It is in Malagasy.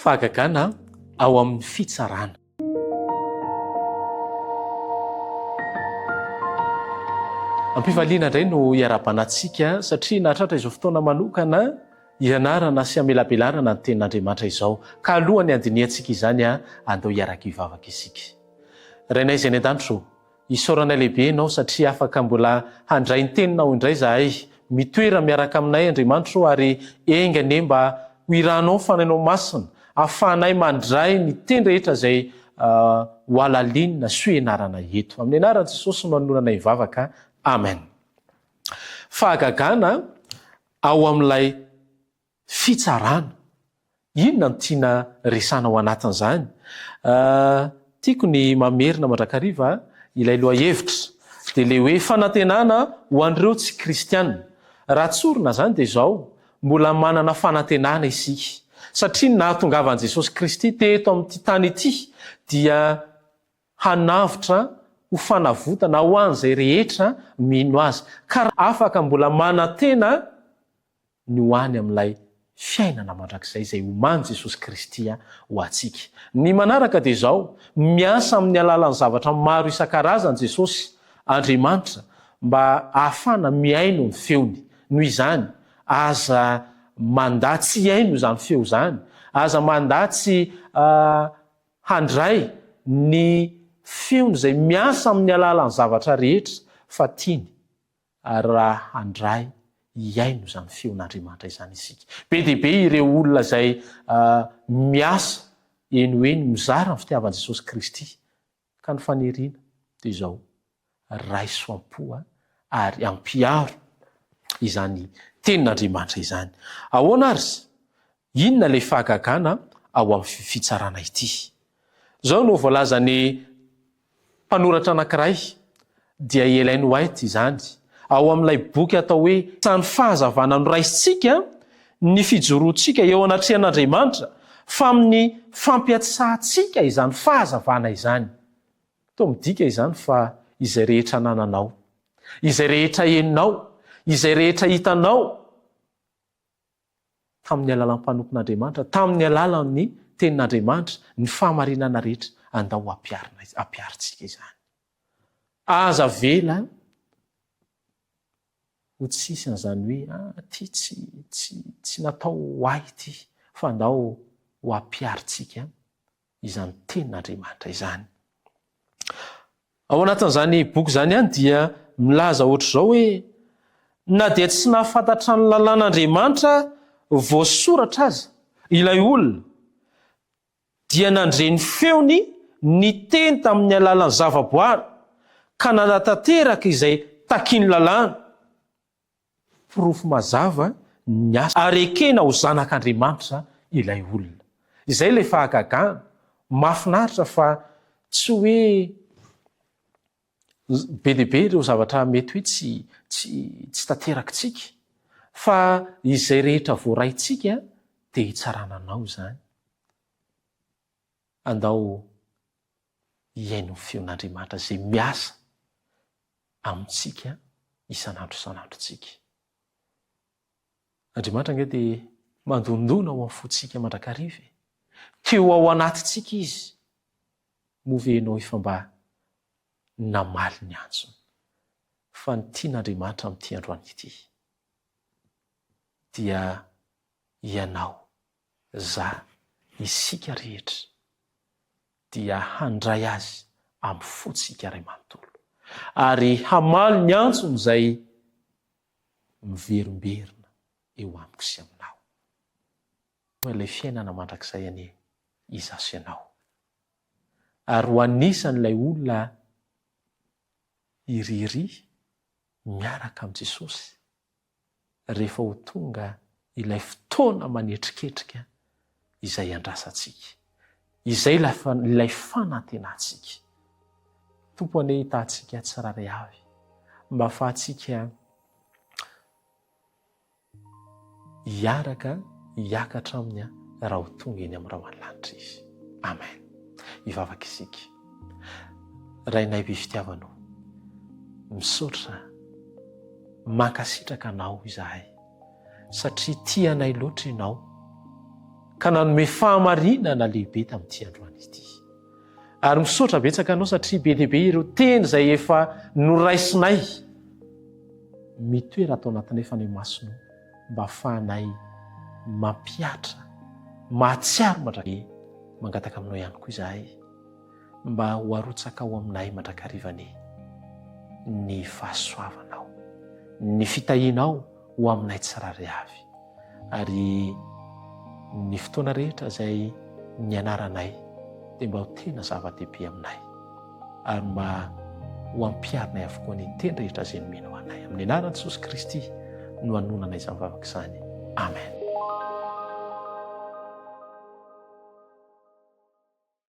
Fahagagana ao amin'ny fitsarana. Am-pifaliana indray no iarahabana antsika satria nahatratra izao fotoana manokana hianarana sy hamelabelarana ny tenin'Andriamanitra izao. Ka alohan'ny handinihantsika izany, andao hiaraka hivavaka isika. Rainay izay any an-danitra ô, Isaoranay lehibe Ianao satria afaka mbola handray ny Teninao indray izahay. Mitoera miaraka aminay Andriamanitra o ary enga anie mba ho irahanao ny Fanahinao Masina ahafahanay mandray ny teny rehetra izay ho halalinina sy ho ianarana eto. Amin'ny anaran'i Jesosy no anononanay vavaka. Amen. Fahagagana ao amin'ilay Fitsarana. Inona no tiana resahana ao anatin'izany? Tiako ny mamerina mandrakariva ilay lohahevitra, dia ilay hoe fanantenana ho an'ireo tsy kristiana. Raha tsorina izany dia izao, mbola manana fanantenana isika. Satria ny nahatongavan'i Jesosy Kristy teto amin'ity tany ity dia hanavotra ho fanavotana ho an'izay rehetra mino Azy. Ka afaka mbola manantena ny ho any amin'ilay fiainana mandrakizay izay omanin'i Jesosy Kristy ho antsika. Ny manaraka dia izao, miasa amin'ny alalan'ny zavatra maro isan-karazany Jesosy, Andriamanitra, mba hahafahana mihaino ny feony. Noho izany, aza mandà tsy hihaino izany feo izany, aza mandà tsy handray ny feony izay miasa amin'ny alalan'ny zavatra rehetra fa tiany Ary raha handray hihaino izany feon'Andriamanitra izany isika. Be dia be ireo olona izay miasa eny ho eny mizara ny fitiavan'i Jesosy Kristy. Ka ny faniriana dia izao, raiso am-po ary ampiharo izany tenin'Andriamanitra izany. Ahoana ary? Inona ilay fahagagana ao amin'ny fitsarana ity? Izao no voalazan'ny mpanoratra anankiray, dia i Ellen White izany, ao amin'ilay boky atao hoe Ny Fahazavana Noraisintsika, Ny fijoroantsika eo anatrehan'Andriamanitra, fa amin'ny fampiatsahantsika izany fahazavana izany. Toa midika izany fa izay rehetra anananao, izay rehetra henonao, izay rehetra hitanao, tamin'ny alalan'ny mpanompon'Andriamanitra, tamin'ny alalan'ny Tenin'Andriamanitra, ny fahamarinana rehetra, andao ho ampiharina, ampiharintsika izany. Aza avela ho tsisy an'izany hoe, ah, ity tsy, tsy, tsy natao ho ahy ity, fa andao ho ampiharintsika izany Tenin'Andriamanitra izany. Ao anatin'izany boky izany ihany dia milaza ohatr'izao hoe, Na dia tsy nahafantatra ny lalàn'Andriamanitra voasoratra aza ilay olona, dia nandre ny feony niteny tamin'ny alalan'ny zavaboary, ka nanatanteraka izay takin'ny lalàna. Porofo mazava ny asa ary ekena ho zanak'Andriamanitra ilay olona. Izay ilay fahagagana. Mahafinaritra fa tsy hoe be dia be ireo zavatra mety hoe tsy tsy tsy tanterakitsika fa izay rehetra voaraintsika dia hitsarana anao izany. Andao hihaino ny feon'Andriamanitra izay miasa amintsika isan'andro isan'andro tsika. Andriamanitra ange dia mandondona ao amin'ny fontsika mandrakariva e. Te ho ao anatintsika Izy. Moa ve ianao efa mba namaly ny antsony? Fa ny tian'Andriamanitra amin'ity androany ity dia ianao, za, isika rehetra dia handray azy amin'ny fontsika iray manontolo, ary hamaly ny antsony izay miverimberina eo amiko sy aminao. Ilay fiainana mandrakizay anie izaho sy ianao. Ary ho anisan'ilay olona hirihiry miaraka amin'i Jesosy rehefa ho tonga ilay fotoana manetriketrika izay iandrasantsika, izay ilay fanantenantsika. Tompo anie hitahantsika tsirairay avy mba ahafahantsika hiaraka hiakatra Aminy raha ho tonga eny amin'ny rahona lanitra Izy. Amen. Hivavaka isika. Rainay be fitiavana o, misaotra. Mankasitraka anao izahay satria tia anay loatra ianao. ka nanome fahamarinana lehibe tamin'ity androany ity. Ary misaotra betsaka anao satria be dia be ireo teny izay efa noraisinay. Mitoera ato anatinay Fanahy Masina o, mba afahanay mampihatra, mahatsiaro mandrakariva. Mangataka aminao ihany koa izahay mba ho arotsaka ao aminay mandrakariva anie ny fahasoavanao, ny fitahianao ho aminay tsirairay avy. Ary ny fotoana rehetra izay nianaranay dia mba ho tena zava-dehibe aminay ary mba ho ampiharinay avokoa ny teny rehetra izay nomenao anay. Amin'ny anaran'i Jesosy Kristy no anonanay izany vavaka izany. Amen.